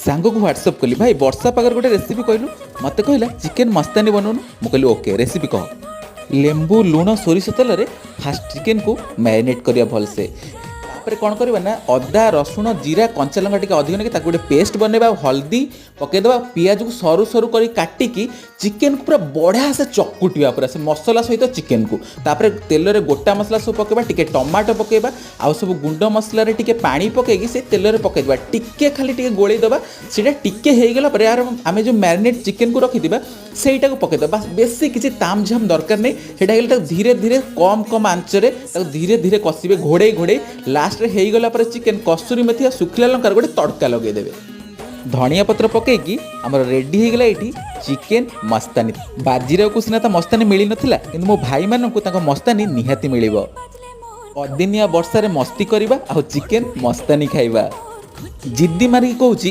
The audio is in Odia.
ସାଙ୍ଗକୁ ହ୍ୱାଟ୍ସଅପ୍ କଲି, "ଭାଇ, ବର୍ଷା ପାଗରେ ଗୋଟେ ରେସିପି କହିଲୁ।" ମୋତେ କହିଲା, "ଚିକେନ୍ ମସ୍ତାନୀ ବନଉନୁ।" ମୁଁ କହିଲି, "ଓକେ, ରେସିପି କହ।" ଲେମ୍ବୁ, ଲୁଣ, ସୋରିଷ ତେଲରେ ଫାଷ୍ଟ ଚିକେନକୁ ମ୍ୟାରିନେଟ୍ କରିବା ଭଲସେ। ତାପରେ କ'ଣ କରିବା ନା, ଅଦା, ରସୁଣ, ଜିରା, କଞ୍ଚା ଲଙ୍କା ଟିକେ ଅଧିକ ନେଇକି ତାକୁ ଗୋଟେ ପେଷ୍ଟ ବନେଇବା ଆଉ ହଳଦୀ ପକାଇଦେବା। ପିଆଜକୁ ସରୁ ସରୁ କରି କାଟିକି ଚିକେନକୁ ପୁରା ବଢ଼ିଆ ସେ ଚକୁଟିବା ପୁରା ସେ ମସଲା ସହିତ ଚିକେନକୁ। ତାପରେ ତେଲରେ ଗୋଟା ମସଲା ସବୁ ପକାଇବା, ଟିକେ ଟମାଟୋ ପକାଇବା ଆଉ ସବୁ ଗୁଣ୍ଡ ମସଲାରେ ଟିକେ ପାଣି ପକାଇକି ସେ ତେଲରେ ପକାଇଦେବା। ଟିକେ ଖାଲି ଟିକେ ଗୋଳେଇ ଦେବା। ସେଇଟା ଟିକେ ହେଇଗଲା ପରେ ଆର ଆମେ ଯେଉଁ ମ୍ୟାରିନେଟ୍ ଚିକେନକୁ ରଖିଥିବା, ସେଇଟାକୁ ପକାଇଦେବା। ବାସ୍, ବେଶୀ କିଛି ତାମଝାମ ଦରକାର ନାହିଁ। ସେଇଟା ହେଇଗଲେ ତାକୁ ଧୀରେ ଧୀରେ କମ୍ କମ୍ ଆଞ୍ଚରେ ତାକୁ ଧୀରେ ଧୀରେ କଷିବେ ଘୋଡ଼େଇ ଘୋଡ଼େଇ। ଲାଷ୍ଟରେ ହେଇଗଲା ପରେ ଚିକେନ, କସୁରୀ ମେଥି ଆଉ ଶୁଖିଲା ଲଙ୍କାର ଗୋଟେ ତଡ଼କା ଲଗେଇଦେବେ। ଧଣିଆ ପତ୍ର ପକେଇକି ଆମର ରେଡି ହେଇଗଲା ଏଇଠି ଚିକେନ ମସ୍ତାନୀ। ବାଜିରାଉକୁ ସିନା ତା ମସ୍ତାନୀ ମିଳିନଥିଲା, କିନ୍ତୁ ମୋ ଭାଇମାନଙ୍କୁ ତାଙ୍କ ମସ୍ତାନୀ ନିହାତି ମିଳିବ। ଅଦିନିଆ ବର୍ଷାରେ ମସ୍ତି କରିବା ଆଉ ଚିକେନ ମସ୍ତାନୀ ଖାଇବା। ଜିଦ୍ଦି ମାରିକି କହୁଛି।